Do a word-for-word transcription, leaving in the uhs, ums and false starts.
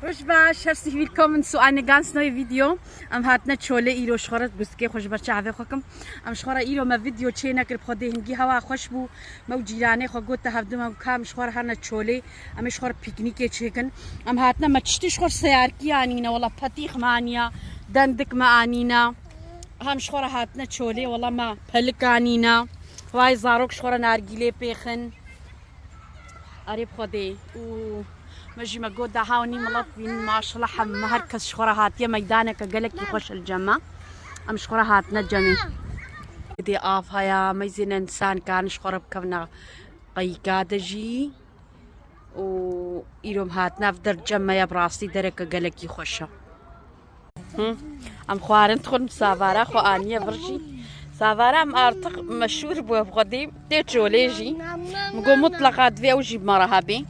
Roj baş, herzlich willkommen zu einem ganz neuen Video. Em hatine çolê îro ji xwe re guskê xwe ji ber çavê xwe kim. Em ji xwe re îro me video çê nekir, bi Xwedê hingî hewa xweş bû. Me û cîranê xwe got te hevdû me û ka em ji xwe re herne çolê. Em ê ji xwe re pîknîkê çêkin. Em hatine me tiştî ji xwe re seyarkî anîne, wela petîx me aniya, dendik me anîne. Hem ji xwe re hatine çolê, wela me pelik anîne. Vay zarok ji xwe re nargîlê pêxin. Erê bi Xwedê. Û me jî me got da haw nî milet bîn, maşallah heme her kes ji xwe re hatiye, meydaneke gelekî xweş li cem me. Em ji xwe re hatine cemê. Dê av haya, meyzên însan karin ji xwe re bikevne qeyîka de jî. Û îro em hatine ev der cem me ya, bi rastî dereke gelekî xweş e. Hı? Em xwarin dixwin, Savara xwe aniye vir jî. Savara em artık meşhûr bû, bi Xwedê tê çolê jî. Min got mutleqa divê ew jî bi me re hebê.